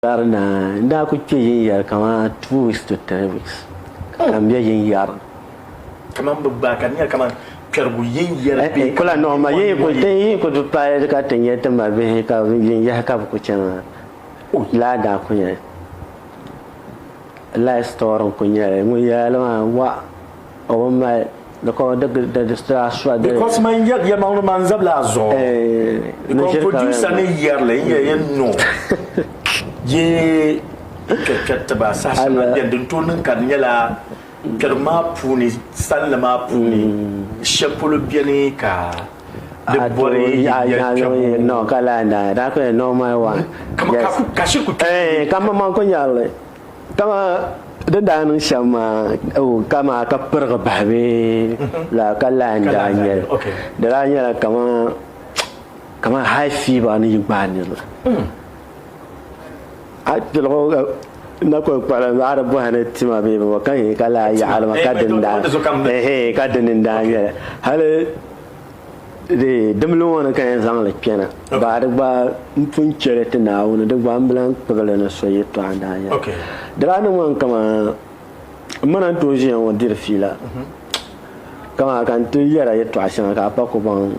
Gari na n daa ku kpe yinyari kaman 2 weeks to 3 weeks ka m be yinyari. Kaman bɛ gbaai ka di nyɛla kaman kpɛrigu yinyari bee Kula nɔhi ma yi ku ti yi ku ti paai ka ti nyɛ ti ma bihi ka yinyahi ka bɛ ku chani maa laa daa ku nyɛli life story n ku nyɛli ŋun yɛli maa wa o bi mali because the the Because man yɛri yɛlimaŋli maa n zabila a zuɣu because producer ni yɛrili n yɛli yɛn no yi kpɛrikpɛri tiba saha shɛŋa bɛni din tooi niŋ ka di nyɛla kpɛrigu maa puuni sanli maa puuni shɛli polo bɛni ka di bɔri yinyɛri kpɛbu no ka lahi daa daa ku yɛli normal one ka shiri ku kpɛ ka maŋmaŋ ku nyɛrili Kama di daa niŋ shɛm maa, oh, kama ka pirigi bahi bee la ka line daa nyɛli. Di daa nyɛla kama kama high fever ni yi gbaai niri la. A piligi na kuli kpuɣili a di bɔhi ni tima bee bɛ ka yi ka laa yaɣili maa ka dini daa ehe ka dini n daa nyɛli. Hali Di dimli ŋɔ ni ka yɛn zaŋ li kpɛna baa di gba n pun chɛli ti Naawuni di gba n bi lahi kpibili ni so yɛtɔɣa n daa nyɛli. Di daa niŋ ma kaman m ma na n-tooi ʒiya ŋɔ diri fiila kaman ka n ti yɛra yɛtɔɣa shɛŋa ka a pa ku baŋ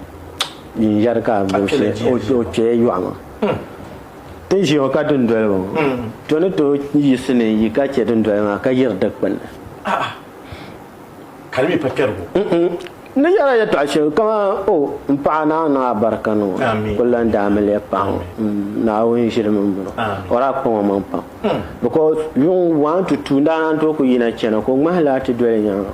yinyari ka a gbubi shɛli o kpɛya yɔɣu maa. Ti ni ʒiya ŋɔ ka dundoli ŋɔ to ni tooi yiɣisi ni n yi ka chɛ dundoli maa ka yiri dikpuni. Ka di mi pa kpɛrigu. N ni yɛla yɛtɔɣa shɛli kaman, O, m paɣa, Naawuni niŋ a barika niŋ o, ku lan daami leei paɣa ŋɔ. Naawuni ʒilimi m-bɔŋɔ. O daa kpaŋ o maŋ pam. Because yuŋ 1 to 2 n daa naan tooi ku yina chana ka o ŋmahi laati doli nyaaŋa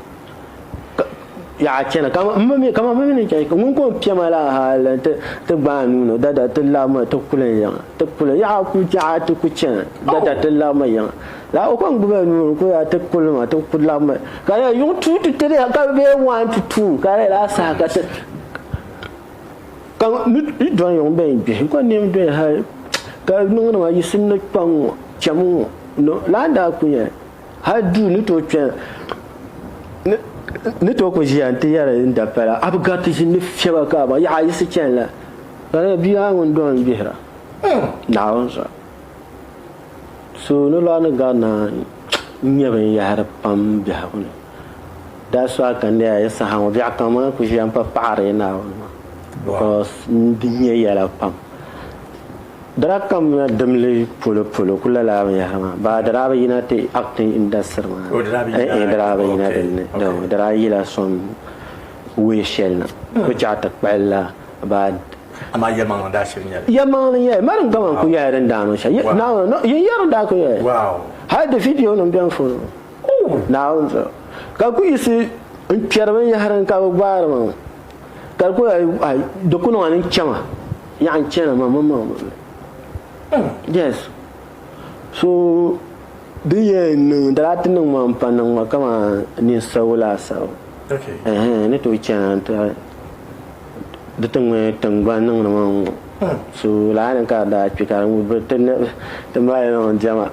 yaɣa chana kaman m mi kaman m mi ni chana ŋun ka o piɛma la hali ti ti gbaai nuu ni dada ti labimi ti kuli yiŋa ti kuli yaɣa ku yaɣa ti ku chana dada ti labimi yiŋa. La o kɔŋ gbubi nuu ni ka o yaa ti kuli ma ti ku labi ma ka di yuŋ 2 to 3 ka bee 1 to 2 ka di laa saha ka ti ka yi dɔni yuŋ bɛn gbihi ka nɛm doya hali ka niŋdi ma yiɣisim ni kpaŋ ŋɔ chɛmi ŋɔ no laa daa ku nyɛli hali duu ni tooi kpɛna ni tooi ku ʒiya n ti yɛri n dapala a bi gariti ʒini ni fiɛba ka a yaɣa yiɣisi chani la ka di bia maa ŋun dɔni gbihira Naawuni zuɣu. So ni lɔri ni gari na n-nyɛ binyɛhiri pam biɛhigu ni. That's why ka n deei saha ŋɔ biɛɣu kam maa kuli ʒiya m-pa paɣiri Naawuni maa because n di nya yɛla pam. Di daa kamina dimli polo polo kuli lala binyɛhiri maa baa di daa bi yina ti acting industry maa ni eh di daa bi yina din ni no di daa yila some way shɛli na bɛ chaɣ ti kpuɣi la baa Amaa yɛlimaŋli daa shiri nyɛli. Yɛlimaŋli nyɛli. Mani kaman ku yɛla din daa niŋ shɛm. Naawuni no yin yɛri daa ku yɛli. Hali di video nim beni funu. Naawuni zuɣu. Ka ku yiɣisi n kpɛri binyahari ka bi gbaari ma ka di ku yɛli di ku niŋ ni n chama yaɣa n chana ma maŋmaŋ mi. Yes. So din yɛn niŋ di daa ti niŋ ma n pa niŋ ma kaman ninsawu laasabu. Ɛhɛn ni tooi chana n ti Di ti ŋme tiŋgbani niŋdi ma ŋ-ŋɔ. So lala ni ka di daa kpi ka di ti mali niŋ diɛma.